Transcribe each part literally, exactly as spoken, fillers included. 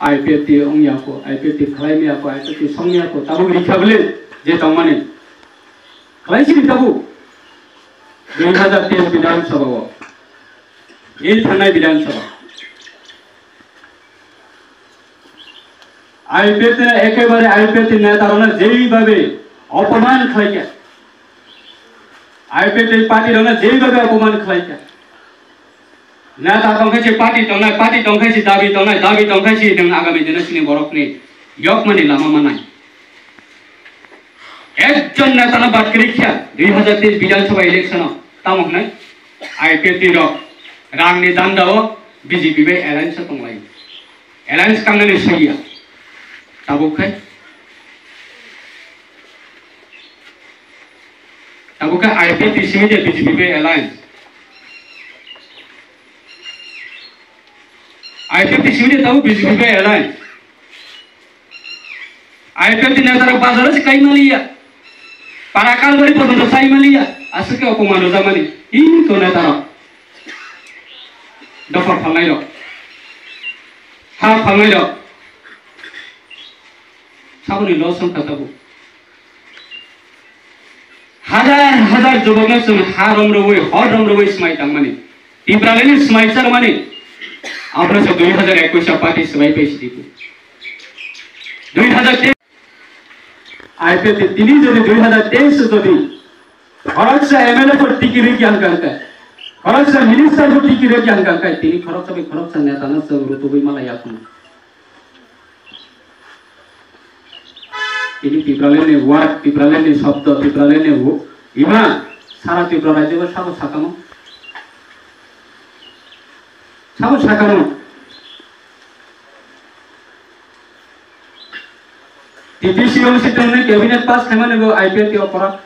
I P F T wngya kho, I P F T khlai maya kho, I P F T song ya kho, tabuk rikha bwle je tongmani. Khlai sini tabuk. Dui hazar teis Bidhan Sabha o. Ei thangnai Bidhan Sabha. I P F T na ekebare I P F T neta rokno jeibabe opoman khlaikha. I P F T party rokno jeibabe opoman khlaikha. Neta tongkhe si party tongnai, party tongkhe si dabi tongnai, dabi tongkhe si nwng agami dino sini borokni yokmani lama manai. Ekjon neta no bad kwrwi kha, dui hazar teis Bidhan Sabha election o tamo hwnwi I P F T rok rang ni danda o B J P bai alliance o tonglai. Alliance kangnani saiya. Tabuk khai, tabuk khai I P F T simi je B J P bai alliance. I P F T simi je tabuk B J P bai alliance. I P F T neta rok bazar o se kai maliya. Para kalbari porjonto sai maliya. Aswk khe opoman rwjak mani. Hinto neta rok. Dophar phalnai rok. Ha phalnai rok. Saboni loss wngkha tabuk. Hajar hajar jubokno chwng ha romrwui, hor romrwui swmai tangmani. Tipralandni swmai charmani. Abono se dui hazar ekush o party swmai pai sidi. Dui hazar teis I P F T tini jodi dui hazar teis jodi khoroksa M L A pho tiki rikya hwnkha hwnkha, khoroksa minister pho tiki rikya hwnkha hwnkha, tini khoroksa bai khoroksa neta no chwng rutugwi malai ya phano. Tini Tipralandni word, Tipralandni shobdo, Tipralandni wo-, ima sara Tripura rajyo sabo sakamo. Sabo sakamo. T P C wng si tongni cabinet pass khaimani bo I P F T oporat.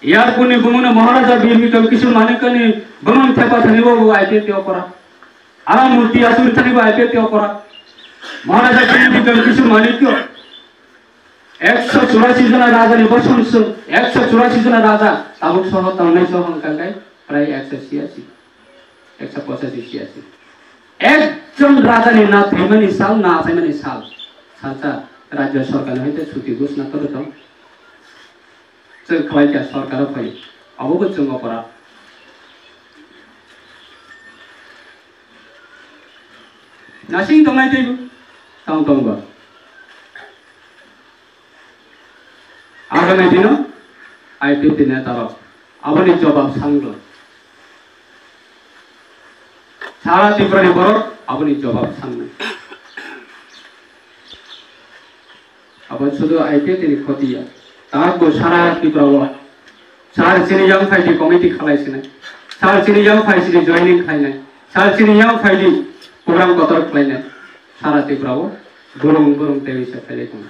Airport ni bumungno Maharaja Bir Bikram Kishore Manikya ni bumung thepa thani bo I P F T oporat. Aro murti asuri thani bo I P F T oporat. Maharaja Bir Bikram Kishore Manikya ekso churasi jona raja ni bosong song, ekso churasi jona raja tabuk soho tongnai soho hwnkha khe prai ekso chiyasi, ekso pochashi chiyasi. Ekjon raja ni na thwimani sal, na achaimani sal, salsa rajya sarkar ni hoite chuti ghosna kore tong. Chwng khlai kha sarkar o phai, abo bo chwng oporat. Nasing tongnai teibo tong tong ba. Agami dino I P F T neta rok aboni jobab sanglo. Sara Tripura ni borok aboni jobab sangnai. Abo sudu I P F T ni khoti ya. Tabuk bo sara Tripura o sar chini yang phaidi committee khalai sinai. Sar chini yang phai sini joining khlainai. Sar chini yang phaidi program kotor khlainai. Sara Tripura o burung burung tewi se khailai tongo.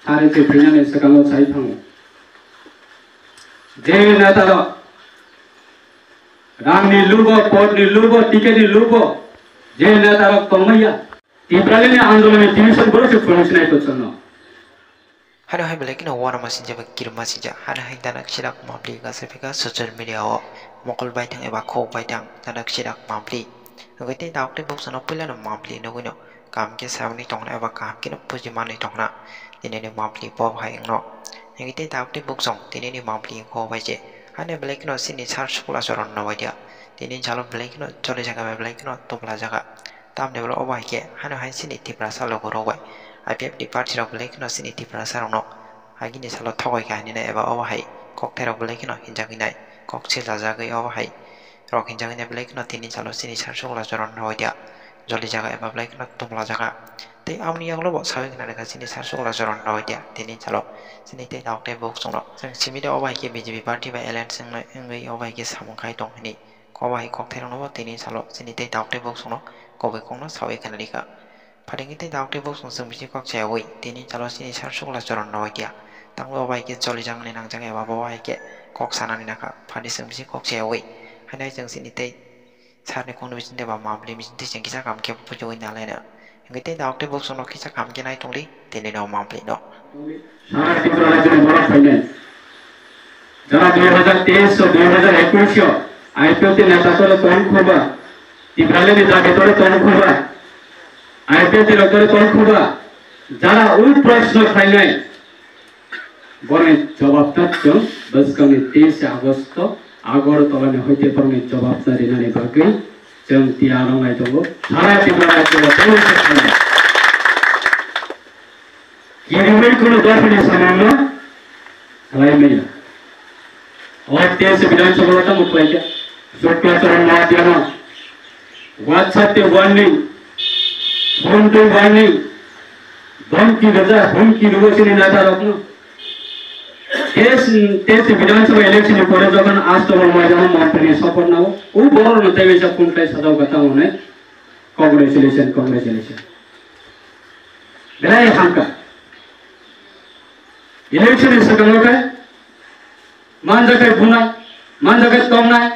Sari se phainani swkango sai thango. Je neta rok rang ni lubo, pot ni lubo, ticket ni lubo, je neta rok tongmaya. Tiprali ni andolon ni division borok se phunuk sinai to chwngno. Hano hai belai kheno uanama sinjak bai kirima sinjak. Hano hai danak sirak mapli gasa phika social media o mokol baithang eba khok baithang danak sirak mapli. Nugui tei dauk tei buksa no puila no mapli nugui no. Kaham khe saboni tongna eba kaham kheno puji manwi tongna. Tinini mapli bo hai wngno. Nugui tei dauk tei buksong tinini mapli wngkho bai je. Hano belai kheno sini sar sukla choron no bai dia. Tini jalo belai kheno choli jaga bai belai kheno tubla jaga. Tamni ulo obo hai khe hano hai sini Tiprasa logo rok bai I P F ni party rok belai kheno sini Tiprasa rok no agini salo thogoi kha hinwi eba obo hai kokthai rok belai kheno hinjagwi nai kok siljajagwi obo hai rok hinjagwi nai belai kheno tini salo sini sar sukla choron rok dia joli jaga eba belai kheno tubla jaga tei aboni yagulo bo sawi khna rwkha sini sar sukla choron rok dia tini salo sini tei dauk tei buk chwngno chwng simi de obo hai khe B J P party bai alliance wngwi obo hai khe samung khai tong hinwi. Obo hai kokthai rokno bo tini salo chini tei dauk tei buksongno koboi kokno sawi khna rikha. Phatingwi tei dauk tei buksong chwng bisi kok chayawi tini salo chini sar sukla choron rwbai kha. Tangwi obo hai khe cholijakmani nangjak eba bo hai khe kok sanani nakha. Phani chwng bisi kok chayawi haino hai chwng chini tei sarni kokno bisingtwi ba mambli bisingtwi chwng kisa kam khe bujiwi nalaina. Hingke tei dauk tei buksongno kisa kaham khe nai tongdi, tini no mangpli no. Sara Tripura rajyoni borok phainai. Jara dui hazar teis o, dui hazar ekush o I P F T neta kore tong khoba. Tipralani dabi tore tongkhuba, I P F T rok tore tongkhuba, jara u proshno khlainai, borokni jawab ta chwng bwskangni teis Agosto Agartala ni hoite borokni jawab ta rinani bagwi chwng tiyar wngnai tongo. Sara Tripura rajyo o tei se khlainai. Kiriwi kheno dophani samungno khlai manya. O teis Bidhan Sabha o tamo khlaikha. Sukla Charan Mahathirano WhatsApp tei warning, phone tei warning, dhomki rwjak, humki rwo chini neta rokno. Teis, teis Bidhan Sabha election ni pore jokhon Asto Bormai jano montri ni support nango, o borok no tei bisa phone khlai sajao kha tamo hwnwi. Congratulations, congratulations. Belai hamkha. Election ni swkango khe manjakhe bunai, manjakhe tongnai,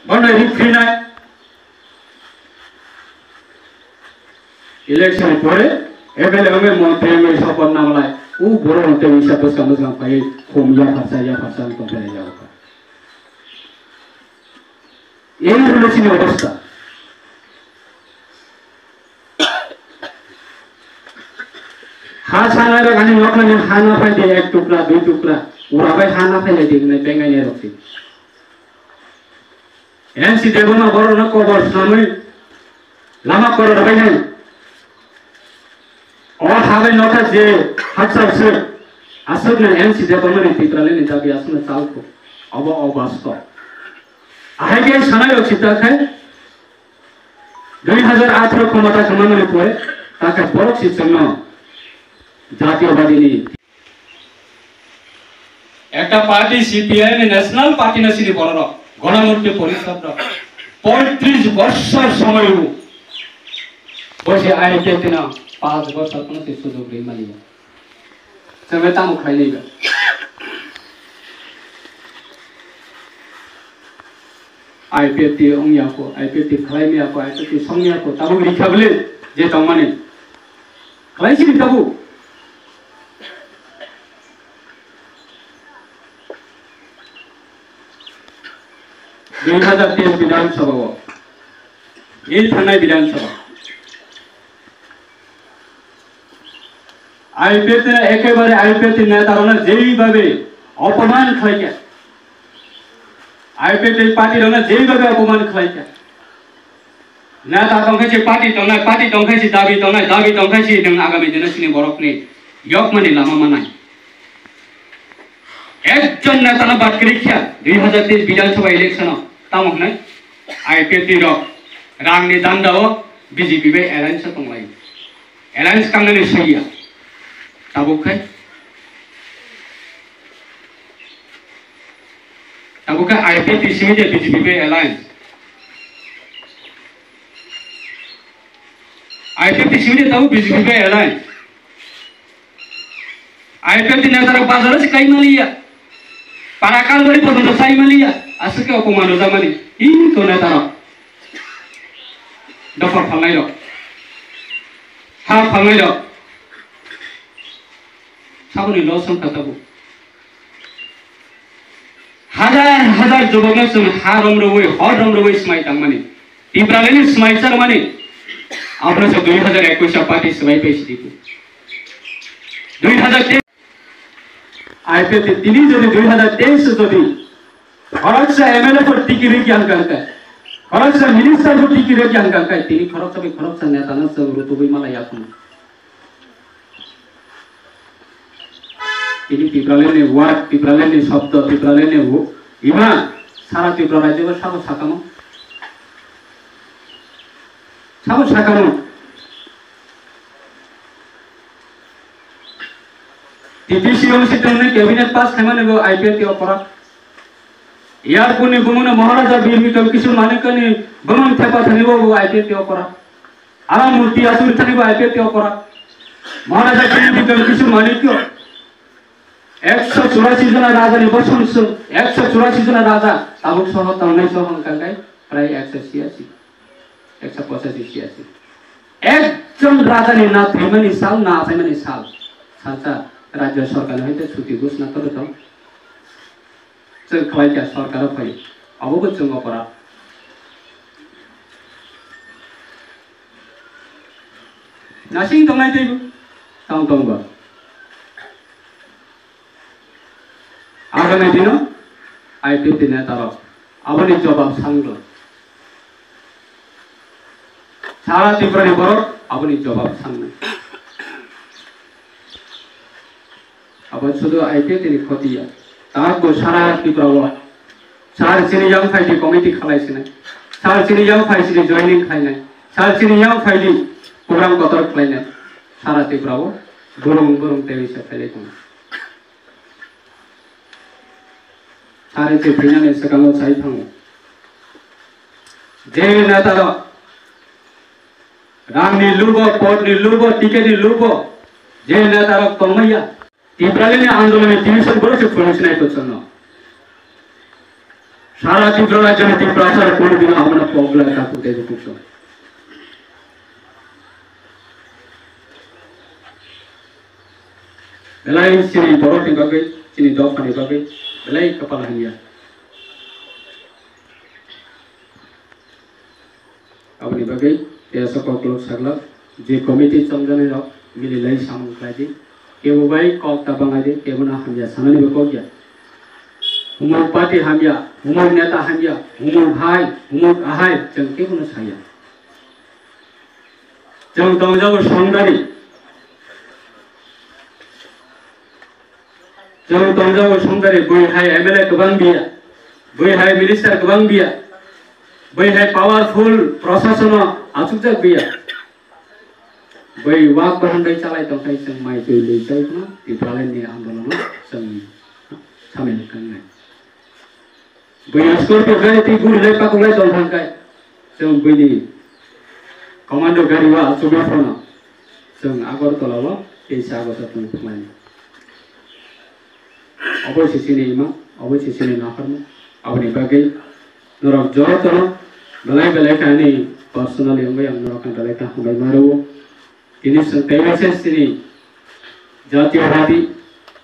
bono rikphinai. Election pore M L A wngwi montri wngwi support nanglai. U borok no tei wngsa bwskang bwskang phaiwi khum yapharsa yapharsa wng tongphai jago. Ei hwnwi chini obostha. Ha sanai rok ani noknani ha na phai de ek tukra, dui tukra. Ura bai ha na phai lai de wngnai bengai nai rok si. N C Debbarma borok no kobor swnamwi lama koror bai nai. O ha bai nokha je hakchal swk. Aswk na N C Debbarma ni Tipralani dabi aswk na chalkho. Obo obasto. Ahai khe sanai rok sita khai. Dui hajar atharo khomota khwnamani pore, takha borok si chwngno jatiyobadini. Ekta party C P I ni national party no sini bororok, Ganamurti Porishod rok, poitris borsor somoy o, bosi I P F T no panch borsor kono se sujog ri maliya. Chwng bai tamo khlai nai ba? I P F T wng ya kho, I P F T khlai ya kho, I P F T song ya kho, tabuk rikha bwle je tongmani. Khlai sini tabuk. Dui hajar teis Bidhan Sabha o, ei thangnai Bidhan Sabha. I P F T ni ekebare I P F T ni neta rokno jeibabe opoman khlaikha. I P F T party rokno jeibabe opoman khlaikha. Neta tongkhe si party tongnai, party tongkhe si dabi tongnai, dabi tongkhe si nwng agami dino sini borokni yokmani lama manai. Ekjon neta no bad kwrwi kha, dui hajar teis Bidhan Sabha election o tamo hwnwi I P F T rok rang ni danda o B J P bai alliance o tonglai. Alliance kangnani swiya. Tabuk khai. Tabuk khai I P F T simi je B J P bai alliance. I P F T simi je tabuk B J P bai alliance. I P F T ni neta rok bazar o se kai maliya. Para kalbari porjonto sai maliya. Aswk khe opoman rwjakmani. Ih, to neta rok. Dopha phalnai rok. Ha phalnai rok. Saboni loss wngkha tabuk. Hajar hajar jubokno chwng ha romrwui, hor romrwui swmai tangmani. Tipralani swmai chakmani. Abono se dui hajar ekwis o party swmai pai sidi. Dui hajar teis. I P F T tini jodi dui hajar teis jodi khoroksa M L A pho tiki rikya hwnkha hwnkhe, khoroksa minister pho tiki rikya hwnkha hwnkhe, tini khoroksa bai khoroksa neta no chwng rutugwi mala yakung. Tini Tipraland ni word, Tipraland ni shobdo, Tipraland ni wo-, ima sara Tripura rajyo o sabo sakamo. Sabo sakamo. T P C wng si tongni cabinet pass khaimani bo I P F T oporat. Airport ni bumung no Maharaja Bir Bikram Kishore Manikya ni bumung thepa thani bo I P F T oporat. Ala murti asuri thani bo I P F T oporat. Maharaja Bir Bikram Kishore Manikya ekso churasi jona raja ni bosong sung, ekso churasi jona raja tabuk soho tangnai soho hwnkha khe prai ekso chiyasi. Ekso pochashi chiyasi. Ekjon raja ni na thwimani sal, na achaimani sal. Salsa rajya sarkar ni hoite chuti ghosna kore tong. Chwng khlai kha sarkar o phai. Abo bo chwng oporat. Nasing tongnai teibo tang tongba. Agami dino I P F T netarok aboni jobab sanglo. Sara Tripura ni borok aboni jobab sangnai. Abo sudu I P F T ni khoti ya. Tabuk sara Tripura o sar chini yang phaidi committee khalai sinai. Sar chini yang phaidi joining khlainai. Sar chini yang phaidi program kotor khlainai. Sara Tripura o burung burung tewi se khailai tongo. Sari se thwinani swkango sai thango. Je netarok rangni lubo, podni lubo, ticketni lubo, je netarok tongmaya. Tipralini andolonni division borok se phunuksinai kochonno. Sara Tripura rajyoni Tiprasa rok kono dino abono pogla kaku tei bukuso. Belai chini borokni bagwi, chini dophani bagwi belai kapal hamya. Aboni bagwi tei aswk koklop saklap je committee chongjanai rok bini lai samung khlai di. Kebo bai kok ta bangai di, kebo no hamya sanani bo kok ya. Humuk party hamya, humuk neta hamya, humuk hai, humuk ahai, chwng kebo no saya. Chwng tongjago songdari. Chwng tongjago songdari, bui hai M L A kwbang biya, bui hai minister kwbang biya, bui hai powerful prosasono achukjak biya. Bui wak bahan bai chalai tongkhai chwng mai twi lui chai khna Tipraland ni andolono chwng samil khangnai. Bui Scorpio gari twi guri lai pakulai tong thang kai. Chwng buini commando gari o achugwi phano chwng Agartala o tei sa bwsa tong thanglainai. Obo se chini ima, obo se chini naharma. Aboni bagwi norok jotono belai belai khe ani personally wngwi ang norokno belai khe hambai ma rwo. Tini chwng teibo se chini jatiyobadi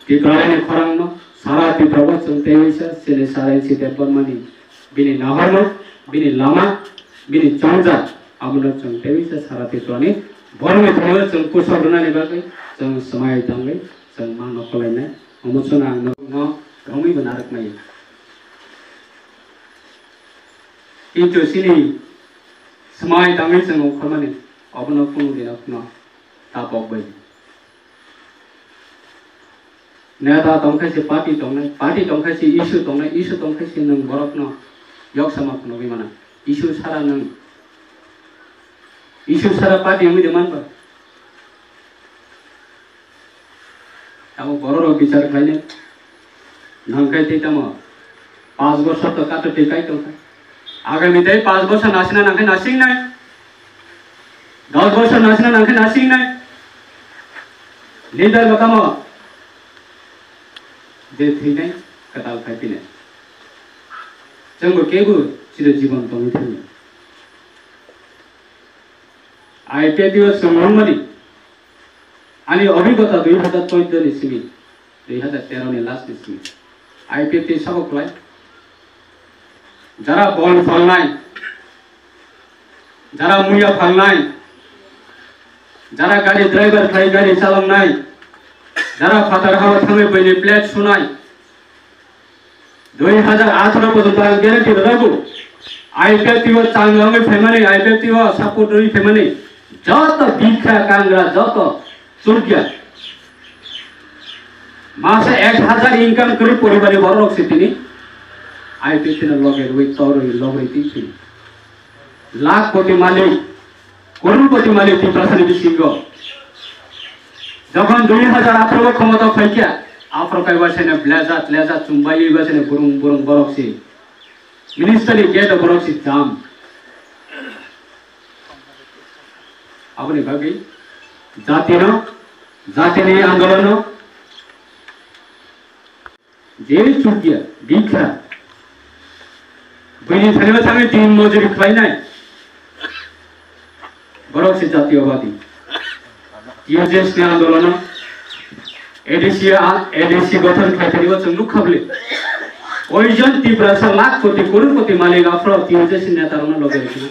Tiprani khorangno sara Tiprabo chwng teibo se chini Sara N C Debbarmani bini nahorno, bini lama, bini chongjak abono chwng teibo se sara Tiprani borokni thani chwng kusok rwnani bagwi chwng swmai tangwi chwng ma nokolainai. Omo chwng ang nokno romwi bo narwknai. Kintu chini swmai tangwi chwng ongkhormani obono kunu dino phano tapok bai. Neta tongkhaise party tongnai, party tongkhaise issue tongnai, issue tongkhaise nwng borokno yoksama phunugwi mana. Issue sara nwng, issue sara party wngwi de manba. Abo bororok bichar khlainai. Nangkhe tei tamo? Panch bosor to kato tei kai tongkha. Agami tei panch bosor nasina nangkhe nasingnai. Dos bosor nasina nangkhe nasingnai. Leader bo tamo? Je thwinai kwtal khai phinai. Chwngbo kebo chiro jibon tongwi thangya. I P F T o chwng wngmani ani obhigota dui hajar chauddoni simi, dui hajar teroni last ni simi I P F T sabo khlai. Jara bol phalnai, jara muya phalnai, jara gari driver khlai gari chaloknai, jara phatar hao thangwi buini plate sunai, dui hajar atharo porjonto ang guarantee rwjago, I P F T o chang wngwi phaimani, I P F T o support rwi phaimani joto bikha kangra, joto chukya, masa ek hajar income kwrwi poribari bororok se tini I P F T no loge rwi torwi logwi twi lakh koti malik, kororpoti malik Tiprasani bisingo. Jokhon dui hajar atharo khomota phaikha, aphro kai waisane blazer, blazer chumbai waisane burung burung borok si. Minister ni gate borok si jam. Aboni bagwi jatino, jatini andolono je chukya, bikha. Buini thani thangwi din mojuri khlainai. Borok se jatiyobadi. T U J S ni andolono A D C a, A D C gothon khlai thani bo chwng nukha bwle. Oijon Tiprasa lakh koti, koror koti malik aphro T U J S ni neta rokno loge rikna.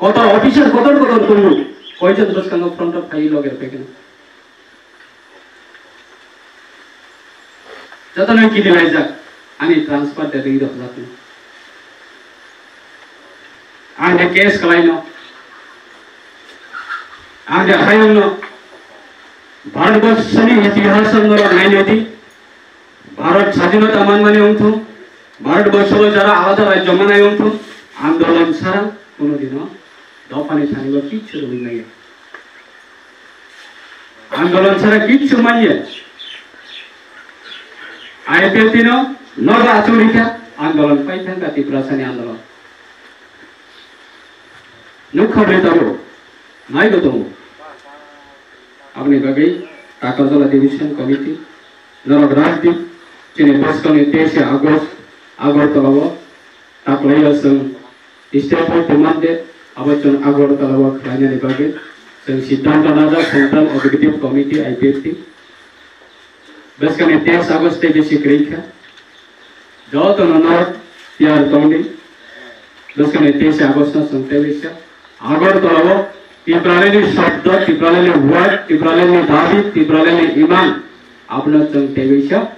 Kotor officer kotor kotor tongo. Koijon bwskango front o phaiwi loge rwphai kheno. Jotono kini laijak, ani transfer de ring rok jatni. Ang de case kalaino. Ang de hayungno. Bharatborsoni itihas norok nainai di. Bharat sadhinota manmani wngthung. Bharatborsolo jara alada rajyo manai wngthung. Andolon sara kono dino dophani thanibo kichu rwui maya. Andolon sara kichu manya. I P F T no noba achurika andolon paithangka Tiprasani andolon. Nukha bai tabuk naigo tongo. Aboni bagwi Takarjala Division Committee norok rajdi chini bwskangni teisa August Agartala o taklaio chwng State of Demand Day abo chwng Agartala o khlainani bagwi chwng siddhanto najak Central Executive Committee I P F T. Bwskangni teis August tei bisi kwrwi kha. Jotono no tiyar tongdi. Bwskangni teis August no chwng tei bisa Agartala o Tipralani shobdo, Tipralani word, Tipralani dabi, Tipralani iman. Abono chwng tei bisa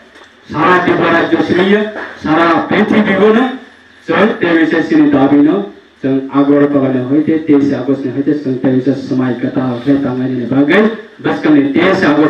sara Tripura rajyo siniya, sara prithibi bono chwng tei bisa sini dabi no chwng Agartala ni hoite teis August ni hoite chwng tei bisa swmai kwtal khe tanglainani bagwi bwskangni teis August